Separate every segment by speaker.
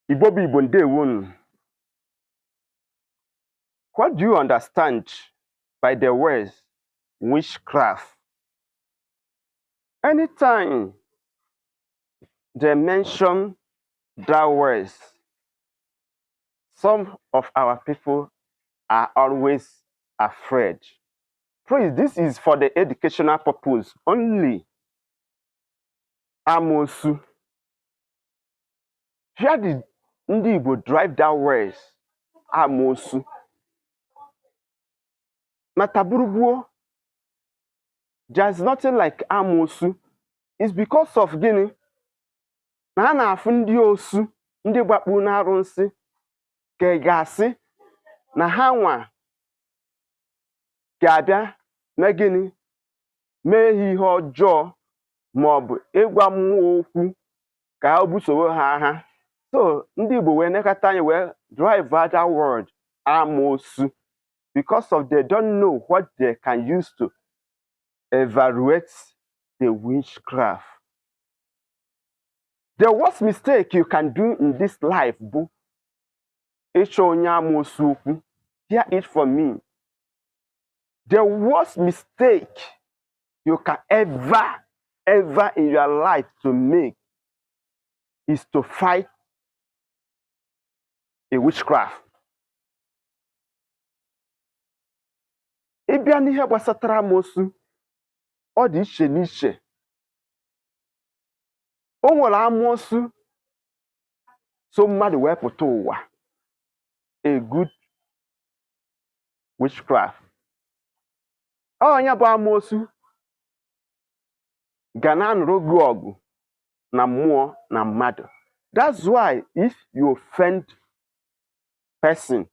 Speaker 1: Igbo bụ Igbo, ndewonu. What do you understand by the words witchcraft? Anytime they mention that words, some of our people are always afraid. Please, this is for the educational purpose only. Amosu. Where did ndị Igbo drive that words amosu? Mata gburugburu, there's nothing like amosu. It's because of gịnị? Na a na-afụ ndị osu, ndị gbakpu n'arụnsị, ka ị ga-asị na ha nwa ga-abịa mee gịnị? Mee ha ihe ọjọọ maọbụ ịgwa mmụọ okwu ka o busowe ha agha. So ndị Igbo wee nekọta anya wee drive that word amosu because of they don't know what they can use to evaluate the witchcraft. The worst mistake you can do in this life bụ ịchọ onye amoosu okwu. Hear it from me. The worst mistake you can ever, ever in your life to make is to fight a witchcraft. Ị bịa n'ihe gbasatara amoosu, ọ dị iche n'iche. O nwere amoosu so mmadụ wee pụta ụwa, a good witchcraft. Ọ ya bụ amoosu ga na-anụrụ gị ọgụ na mmụọ na mmadụ. That's why if you offend person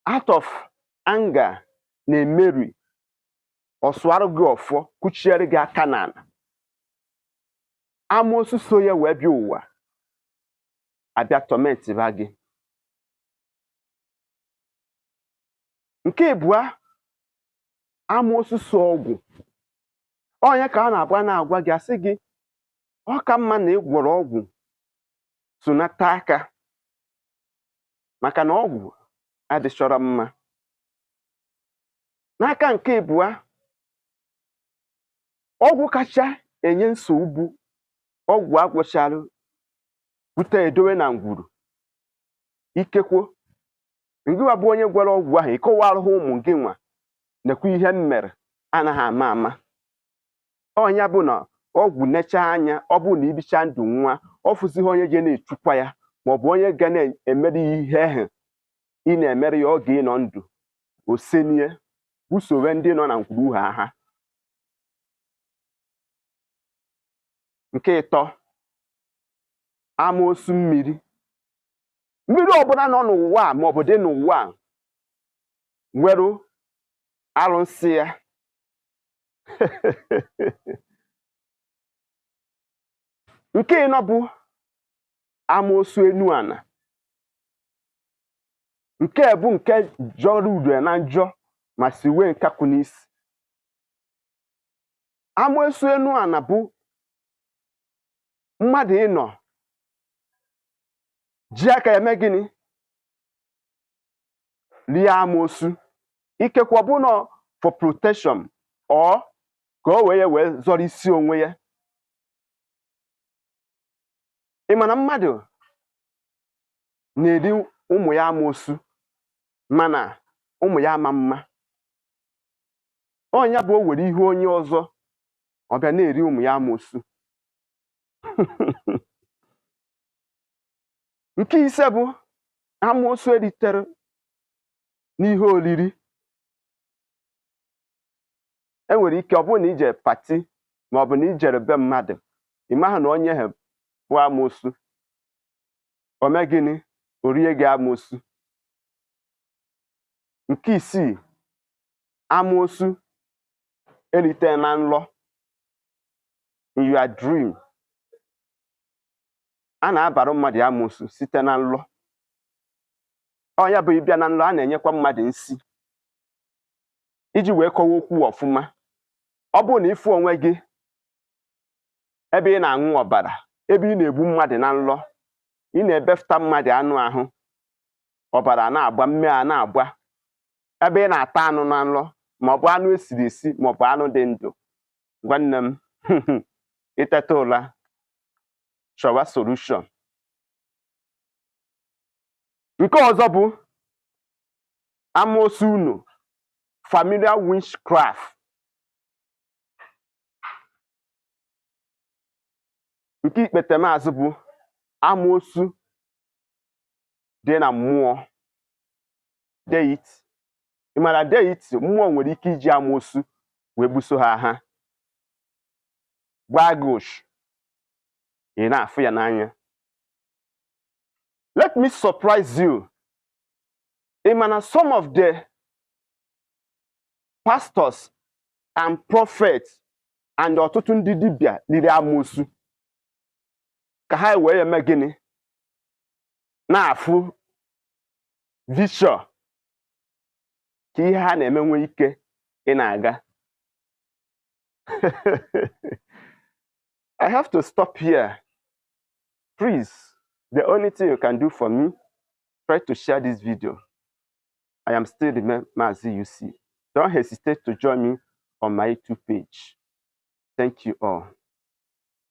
Speaker 1: out of anger na-emeri, ọ sụarụ gị ọfọ, kuchiere gị aka n'ala. Amoosu so ya wee bịa ụwa abịa torment ba gị. Nke ịbụa, amoosu so ọgwụ. Ọ ya ka a na-agba na-agwa gị, asị gị ọ ka mma na ị gwọrọ ọgwụ sunata aka, maka na ọgwụ adịchọrọ mma. N'aka nke ịbụa, ọgwụ kacha enye nsogbu bụ ọgwụ agwọchalụ bute edowe na ngwuru. Ikekwo ngịwa bụ onye gwọrọ ọgwụ ahụ, ịkọwara ha ụmụ gị nwa nekwa ihe m mere anaghị ama ama. Ọ ya bụ na ọgwụ nechaa anya, ọ bụ na ibicha ndụ nwa, ọ fụzighị onye je na-echukwa ya maọbụ onye ga na-emere ya ihe ahụ ị na-emere ya oge ị nọ ndụ, o senie busowe ndị nọ na ngwuru ha agha. Nke ịtọ, amoosu mmiri. Mmiri ọbụla nọ n'ụwa a maọbụ dị n'ụwa a nwere arụnsị ya. Nke ịnọ bụ amoosu enu ana. Nke bụ nke jọrọ ure na njọ ma si wee nkakwu n'isi. Amoosu enu ana bụ mmadụ ịnọ ji aka ya mee gịnị? Rie amoosu. Ikekwe ọ bụ nọ for protection or ka o wee wee zọrọ isi onwe ya. Ị ma na mmadụ na-eri ụmụ ya amoosu mana ụmụ ya ama mma. Ọ ya bụ o were ihe onye ọzọ ọ bịa na-eri ụmụ ya amoosu. Nke ise bụ amoosu eritere n'ihe oriri. E nwere ike ọ bụrụ na ije pati maọbụ na ijere be mmadụ, ị maghị na onye ahụ bụ amoosu. O mee gịnị? O rie gị amoosu. Nke isii, amoosu erite na nlọ, in your dream. A na-abara mmadụ amoosu site na nlọ. Ọ ya bụ ịbịa na nlọ, a na-enyekwa mmadụ nsi iji wee kọwa okwu ọfụma. Ọ bụrụ na ịfụ onwe gị ebe ị na-aṅụ ọbara, ebe ị na-egbu mmadụ na nlọ, Ị na-ebefụta mmadụ anụ ahụ, ọbara na-agba, mmiri a na-agba, ebe ị na-ata anụ na nlọ, maọbụ anụ esiri esi maọbụ anụ dị ndụ. Nwanne m, iteta ụla, chọwa solution. Nke ọzọ bụ amoosu unu, familiar witchcraft. Nke ikpetemazụ bụ amoosu dị na mmụọ, deity. Ị mara deity, mmụọ nwere ike iji amoosu wee buso ha agha, gbaa gị ụchụ, ị na-afụ ya n'anya. Let me surprise you. Ị ma na some of the pastors and prophets and ọtụtụ ndị dibịa riri amoosu ka ha wee eme gịnị? Na-afụ vision ka ihe ha na-eme nwee ike ị na-aga. I have to stop here. Please, the only thing you can do for me, try to share this video. I am still the Mazi UC. Don't hesitate to join me on my YouTube page. Thank you all.